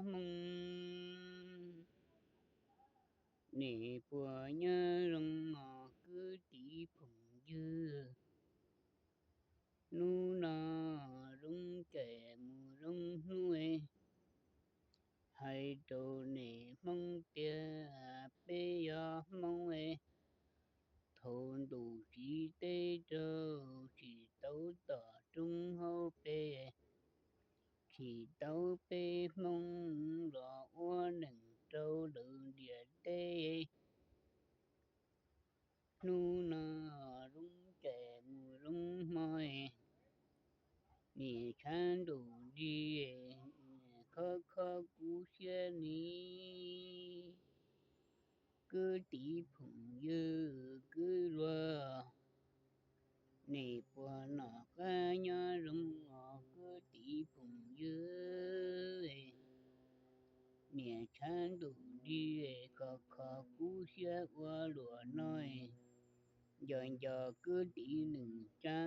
Hmoob, nim puas nyob zoo os kwv tij phooj ywg? Hnub no zoo cais mus zoo hnub, hais rau nim Hmoob tias peb yog Hmoob, thaum ntuj tsim teb raug tsim tau tom roob hauv peb, tsim tau peb Hmoob los ua neej rau lawv ntiaj teb. Hnub no zoo cais mus zoo hmo, nim tshav ntuj nrig, khov kho kuv siab ni. Kwv tij phooj ywg kwv luag, nim puas noj qab nyob zoo os kwv tij phooj ywg? Nim tshav ntuj nrig, khov kho kuv siab ua luaj no, nco nco kwv tij neej tsa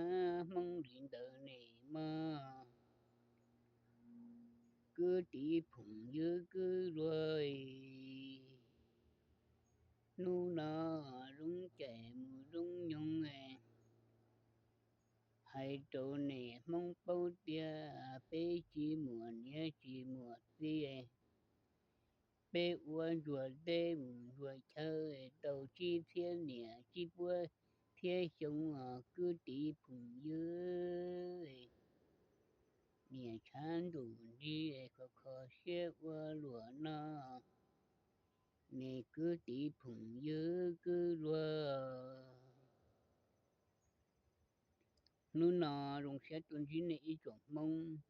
Hmoob li ntawd ne mog. Kwv tij phooj ywg kwv luag, hnub no zoo cais mus zoo nyoog, hais rau nim Hmoob paub tias peb tsis muaj niam tsis muaj txiv, peb ua ntsuag teb mus ntsuag chaw tau tsib txhiab niam tsib puas txhiab xyoo os kwv tij phooj ywg. Nim tshav ntuj nrig, khov kho siab ua luaj no, nim kwv tij phooj ywg kwv luag. Hnub no zoo siab tuaj ntsib nej ib tsoom Hmoob.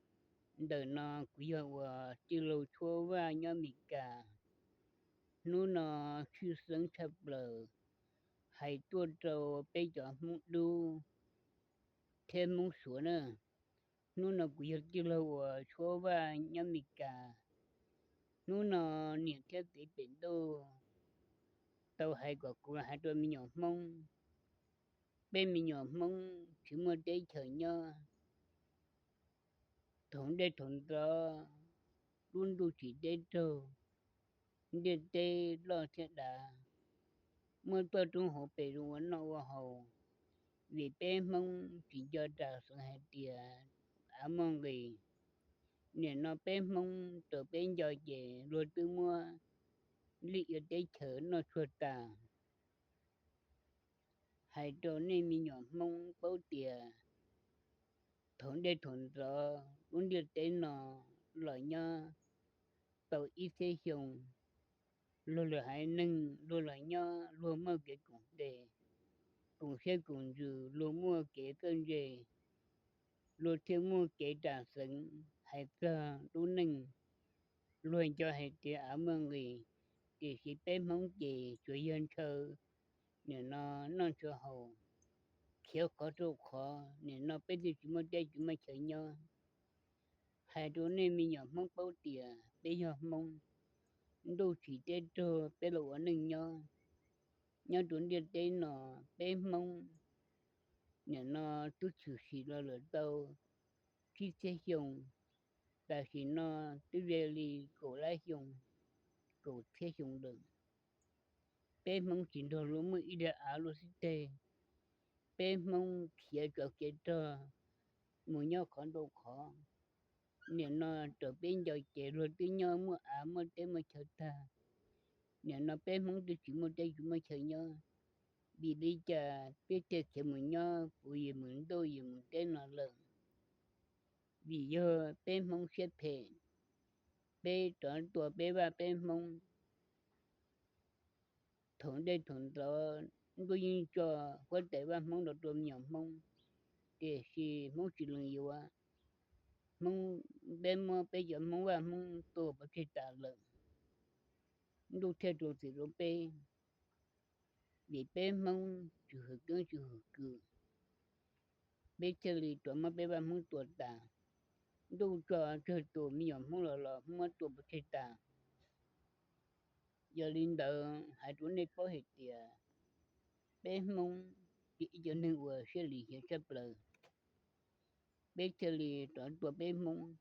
Ntawm no kuv yog uas tij laug Tshuab Vaj nyob Mes Kas. Hnub no tshwj xeeb tshaj plaws hais tuaj rau peb cov Hmoob Dub thiab Hmoob Suav na. Hnub no kuv yog tij laug uas Tshuab Vaj nyob Mes Kas. Hnub no niam thiab txiv pem ntuj tau hais kom kuv hais rau me nyuam Hmoob, peb me nyuam Hmoob tsis muaj teb chaws nyob. Thaum ntej thaum ntxov, lub ntuj tsim teb raug, ntiaj teb loj thiab dav, muaj toj roob hauv pes zoo ua noj ua haus, vim peb Hmoob tsis nco ras xeev hais tias av muaj nqis. Nim no peb Hmoob raws peb nco ces luag twb muab lij ia teb chaws noj tsuag tas. Hais rau nej me nyuam Hmoob paub tias thaum ntej thaum ntxov lub ntiaj teb no los nyob tau ib txhiab xyoo, luag lwm haiv neeg luag los nyob luag muaj kev koom tes, koom siab koom ntsws, luag muaj kev txawj ntse, luag thiaj muaj kev ras xeev. Hais txog lub neej, luag nco hais tias av muaj nqis, tiam sis peb Hmoob ces tsuas yog ntshaw, nim no noj ntshaw haus, khiav qhov rau qhov, nim no peb twb tsis muaj teb tsis muaj chaw nyob. Hais rau nej me nyuam Hmoob paub tias peb yog Hmoob, ntuj tsim teb raug peb los ua neej nyob. Nyob rau ntiaj teb no, peb Hmoob nim no twb tshwm sim los lawm tau tsib txhiab xyoo, tam sim no twb ze li kaum lab xyoo, kaum txhiab xyoo lawm. Peb Hmoob tsis nrog luag muaj ib daim av luaj xib teg. Peb Hmoob khiav tsov khiav rog mus nyob qhov ntau qhov. Nim no raws peb nco ces luag twb nyob muaj av muaj teb muaj chaw tag. Nim no peb Hmoob twb tsis muaj teb tsis muaj chaw nyob, vim li cas peb thiaj khiav mus nyob puv yim mus ntuj yim mus teb no lawm? Vim yog peb Hmoob siab phem, peb rov tua peb vaj peb Hmoob. Thaum ntej thaum ntxov ntuj yeej tso huab tais vaj Hmoob los tua me nyuam Hmoob, tiam sis Hmoob tsis lees yuav. Hmoob, peb muab peb cov Hmoob vaj Hmoob tua pov tseg tas lawm, ntuj thiaj rau txim rau peb. Vim peb Hmoob tsis hwm keeb tsis hwm kwm, peb thiaj li rov muab peb vaj Hmoob tua tas. Ntuj tso tsawg tus me nyuam Hmoob los los muab tua pov tseg tas. Yog li ntawd hais rau nej paub hais tias peb Hmoob yog ib cov neeg uas siab lim hiam tshaj plaws, peb thiaj li rov tua peb Hmoob.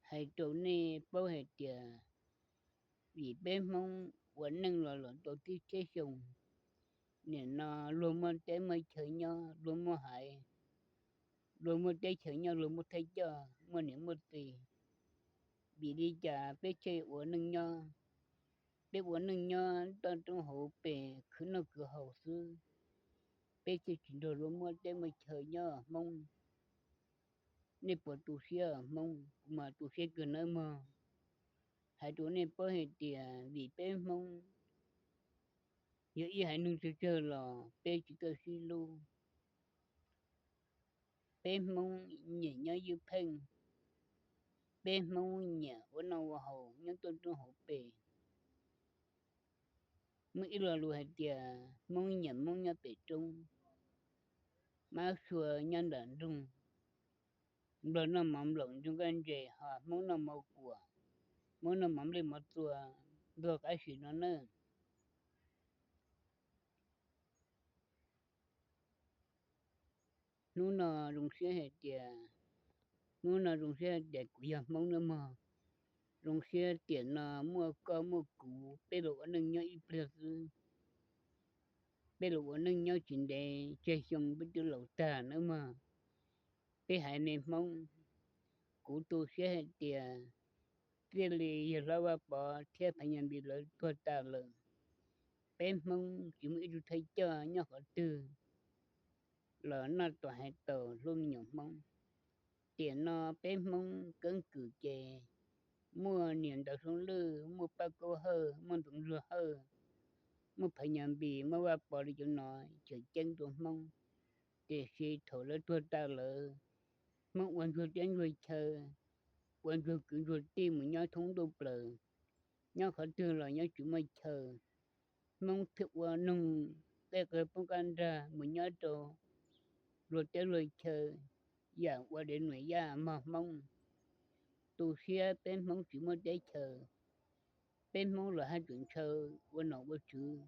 hais rau nej paub hais tias vim peb Hmoob ua neej los los tau tib txhiab xyoo, nim no luag muaj teb muaj chaw nyob, luag muaj haiv, luag muaj teb chaws nyob, luag muaj thawj coj, muaj niam muaj txiv. Vim li cas peb thiaj ua neej nyob? Peb ua neej nyob toj roob hauv pes khwv noj khwv haus xwb, peb thiaj tsis nrog luag muaj teb muaj chaw nyob Hmoob. Nej puas tu siab Hmoob? Kuv mas tu siab kawg nawb mog. Hais rau nej paub hais tias vim peb Hmoob yog ib haiv neeg tsawg tsawg los peb tsis txawj sib hlub. Peb Hmoob nyiam nyob ywj pheej, peb Hmoob nyiam ua noj ua haus nyob toj roob hauv pes. Muaj ib lo lus hais tias Hmoob nyiam Hmoob nyob pem roob, mab sua nyob nram nroog, nplog noj mov nplaum ntsoog kaj ntses, ho Hmoob noj mov kuam, Hmoob noj mov nplej mov txua, ntuag qab sim no nawb. Hnub no zoo siab hais tias, hnub no zoo siab hais tias kuv yog Hmoob nawb mog. Zoo siab tiam no muaj koj muaj kuv peb los ua neej nyob ib pliag xwb. Peb los ua neej nyob tsis ntev tsawg xyoo peb twb laus tag nawb mog. Peb haiv neeg Hmoob, kuv tu siab hais tias txij li yawg hlob Vaj Pov thiab Phas Nyas Npis lawv tuag tas lawm, peb Hmoob tsis muaj ib tug thawj coj nyob qhov twg los noj tau hais tau hlub me nyuam Hmoob. Tiam no peb Hmoob keeb kwm ces muaj niam ntawv Soob Lwj, muaj Paj Kaub Hawj, muaj Ntxoov Zuag Hawj, muaj Phas Nyas Npis, muaj Vaj Pov li cov no cawm ceeb rau Hmoob. Tiam sis thaum lawv tuag tas lawm, Hmoob ua ntsuag teb ntsuag chaw, ua ntsuag kwv ntsuag tij mus nyob thoob ntuj plaws, nyob qhov twg los nyob tsis muaj chaw. Hmoob thiaj ua noog qej qawg poob qab nrag mus nyob rau luag teb luag chaw, yam ua dev nuam yaj mog Hmoob. Tu siab peb Hmoob tsis muaj teb chaws, peb Hmoob los haj tseem ntshaw ua nom ua tswv,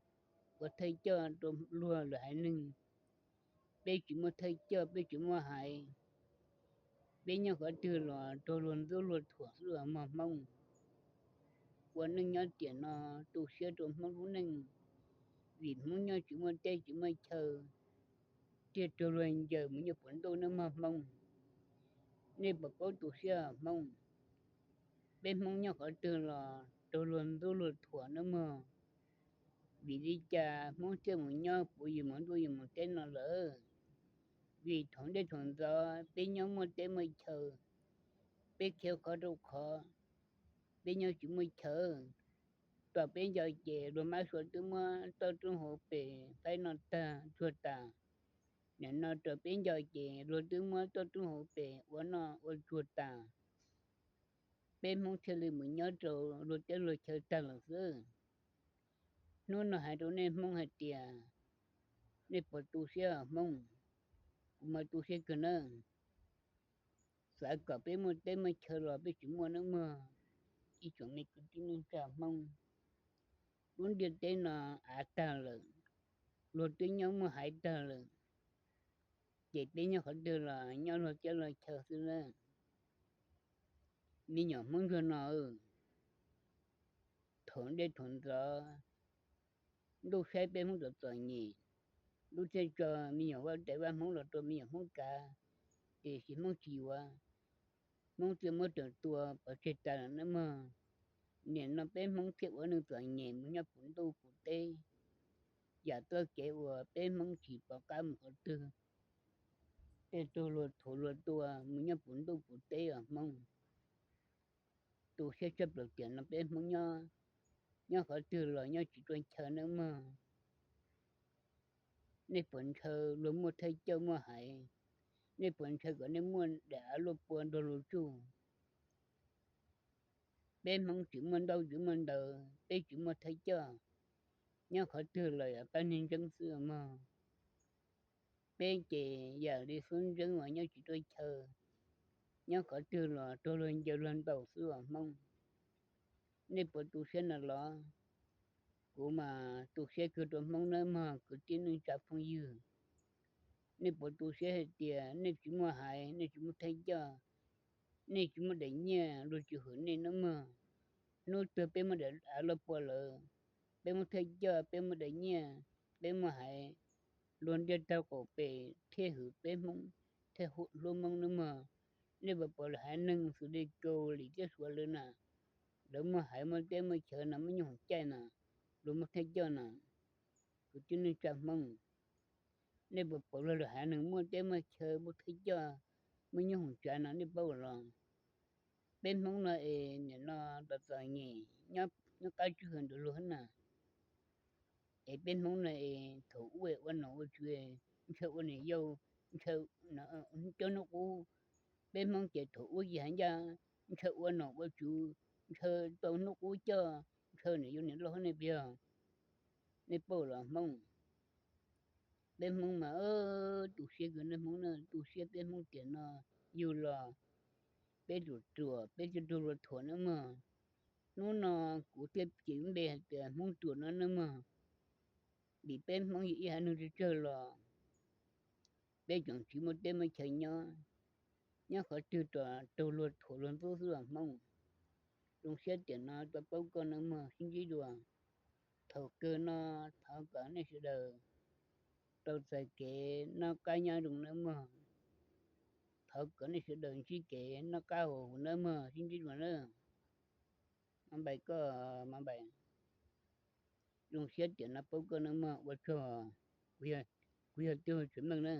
ua thawj coj rau luag lwm haiv neeg. Peb tsis muaj thawj coj, peb tsis muaj haiv, peb nyob qhov twg los raug luag ntxub luag thuam xwb mog Hmoob. Ua neej nyob tiam no tu siab rau Hmoob lub neej, vim Hmoob nyob tsis muaj teb tsis muaj chaw, thiaj raug luag ncaws mus nyob puv ntuj nawb mog Hmoob. Nej puas paub tu siab Hmoob? Peb Hmoob nyob qhov twg los raug luag ntxub luag thuam nawb mog. Vim li cas Hmoob thiaj mus nyob puv yim mus ntuj yim mus teb no lawm? Vim thaum ntej thaum ntxov peb nyob muaj teb muaj chaw, peb khiav qhov rau qhov, peb nyob tsis muaj chaw. Thaum peb nco ces luag mab sua twb muab toj roob hauv pes faib noj tag tsuag tas. Nim no thaum peb nco ces luag twb muab toj roob hauv pes ua noj ua tsuag tas. Peb Hmoob thiaj li mus nyob rau luag teb luag chaw tag lawm xwb. Hnub no hais rau nej Hmoob hais tias, nej puas tu siab Hmoob? Kuv mas tu siab kawg nawb. Xav kom peb muaj teb muaj chaw los peb tsis muaj nawb mog. Ib tsoom me kwv tij neej tsa Hmoob, lub ntiaj teb no av tag lawm, luag twb nyob muaj haiv tag lawm, ces peb nyob qhov twg los nyob luag teb luag chaw xwb na. Me nyuam Hmoob ntsuag no, thaum ntej thaum ntxov, ntuj saib peb Hmoob txom txom nyem, ntuj thiaj tso me nyuam vaj tais vaj Hmoob los rau me nyuam Hmoob kav, tiam sis Hmoob tsis yuav, Hmoob thiaj muab raws tua pov tseg tas lawm nawb mog. Nim no peb Hmoob thiaj ua neeg txom nyem mus nyob puv ntuj puv teb, yam txoj kev uas peb Hmoob tsis pom qab mus qhov twg, tej tug luag thuam luag tua mus nyob puv ntuj puv teb os Hmoob. Tu siab tshaj plaws tiam no peb Hmoob nyob, nyob qhov twg los nyob tsis tau chaw nawb mog. Nej puas ntshaw luag muaj thawj coj muaj haiv? Nej puas ntshaw kom nej muaj daim av luaj pua nrog luag tsuj? Peb Hmoob tsis muaj ntaub tsis muaj ntawv, peb tsis muaj thawj coj, nyob qhov twg los yog pab neeg ntseeb xwb mog. Peb ces yam li xub ntseeb uas nyob tsis tau chaw, nyob qhov twg los raug luag ncaws luag ntaus xwb os Hmoob. Nej puas tu siab no los? Kuv mas tu siab kawg rau Hmoob nawb mog kwv tij neej tsa phooj ywg. Nej puas tu siab hais tias nej tsis muaj haiv, nej tsis muaj thawj coj, nej tsis muaj daim nyiaj luag tsis hwm nej nawb mog. Hnub twg peb muaj daim av loj puas lawm, peb muab thawj coj, peb muaj daim nyiaj, peb muaj haiv, luag ntiaj teb qaum pem thiaj hwm peb Hmoob, thiaj hlub Hmoob nawb mog. Nej puas pom lwm haiv neeg xws li Kaus Lim thiab Suav lawv na, lawv muaj haiv muaj teb muaj chaw no muaj nyooj hoom caij no, luag muab thawj coj no, kwv tij neej tsa Hmoob, nej puas pom luag lwm haiv neeg muaj teb muaj chaw muaj thawj coj, muaj nyooj hoom tsav no nej paub los? Peb Hmoob no es nim no tau txom nyem nyob qab tswj hwm ntawm luag na. Es peb Hmoob no es thaum ub ua nom ua tswv, ntshaw ua niam yau, ntshaw coj hnub qub. Peb Hmoob ces thaum ub ces hais ncaj, ntshaw ua nom ua tswv, ntshaw tau hnub qub coj, ntshaw niam yau niam loj nej pab, nej paub los Hmoob? Peb Hmoob mas tu siab kawg nej Hmoob na, tu siab peb Hmoob tiam no yug los peb ruam ruam peb cov tug luag thuam nawb mog. Hnub no kuv thiaj cim npe hais tias Hmoob ruam no nawb mog. Vim peb Hmoob yog ib haiv neeg tsawg tsawg los peb tseem tsis muaj teb muaj chaw nyob, nyob qhov twg los raug luag thuam luag ntxub xwb os Hmoob. Zoo siab tiam no tau paub koj nawb mog, sib ntsib dua. Thaum kawg no thov kom nej sawv daws tau txais kev noj qab nyob zoo nawb mog. Thov kom nej sawv daws ntsib kev noj qab haus huv nawb mog, sib ntsib dua nawb. Mab npais koj, mab npais. Zoo siab tiam no paub koj nawb mog, ua tsaug. Kuv yog Tub Tshwm Meej na.